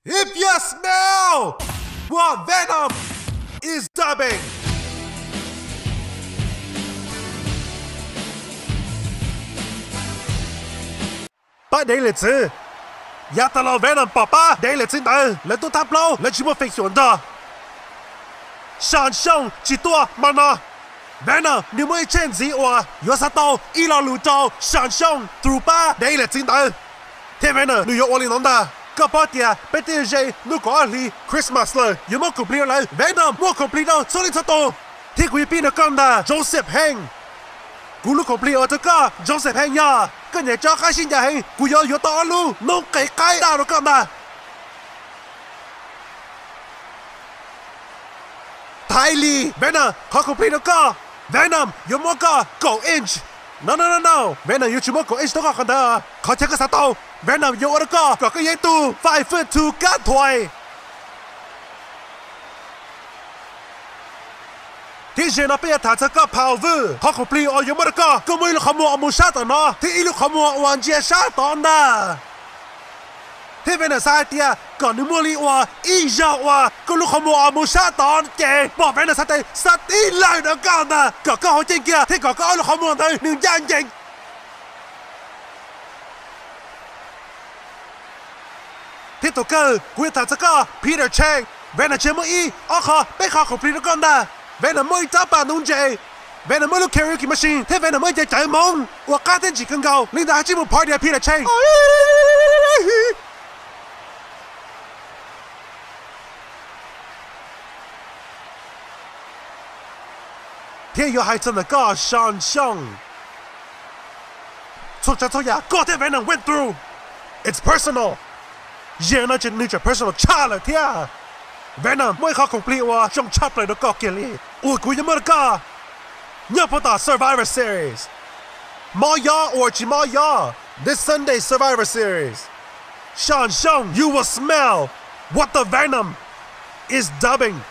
If you smell what Venom is dubbing. Pab dev liam txwv. Yav tas los Venom pom pab dev liam txwv ntawd, lawv tuaj thab plaub, lawv tsis muaj feem xyuam nrog. Sam Xyooj tsis tuaj hmo no. Venom nws muaj ib tsheej ntxiv uas yuav xav tau ib lo lus rau Sam Xyooj through pab dev liam txwv ntawd. Thiab Venom nws yuav ua li no ntag. Koj paub tias peb twb ze hnub kaum ob hli Christmas lawm, yuav muab complete rau lawv. Venom muaj complete rau txhua leej txhua tus. Thiab kuv yuav pib rau koj ntag Joseph Heng. Kuv lub complete ua rau koj Joseph Heng yog koj niam tso qab sib ncaws heev, kuv yuav yuav tau ob lub noob qes qaib daj rau koj ntag. Thaiv li, Venom, qhov complete rau koj, Venom yuav muab koj kaum inch. No no no no, Venom yuav tsis muab kaum inch rau koj qhov ntawd. Qhov chaw koj xav tau, Venom yuav ua rau koj kom koj yog ib tug five foot two kab thuais. Thiab zaum no peb yuav tham txog koj Paul Vwj, qhov complete uas yuav muab rau koj, koj muaj ib lub qhov muag uas mus sab tom no thiab ib lub qhov muag uas ntsia sab tod ntag. Thiab Venom xav hais tias kom nws muaj li uas ib zaug uas koj lub qhov muag uas mus sab tod ces pom Venom xav tes xav tib lawm rau koj ntag, kom koj haus ceem kiag thiab kom koj ob lub qhov muag ntawd nws ncaj ncees. Thiab tus kawg kuv yuav tham txog koj Peter Chang. Venom tsis muaj ib, ob qho, peb qho complete rau koj ntag. Venom muaj ib rab pas nuv ntses, Venom muaj lub karaoke machine thiab Venom muaj ib ce cawv Hmoob uas qab thiab ntsim kawg nkaus. Li ntawd haj tsis mus party Peter Chang. Thiab yuav hais txog ntawm koj Sam Xyooj, txhua tsav txhua yam koj thiab Venom went through, it's personal. Zaum no ces nws tseem personal tshaj lawm thiab. Venom muaj ib qho complete uas zoo tshaj plaws rau koj kiag li uas kuv yuav muab rau koj nyob puag tom Survivor Series. Mob yob or tsis mob yob, this Sunday Survivor Series, Sam Xyooj, you will smell what the Venom is dubbing.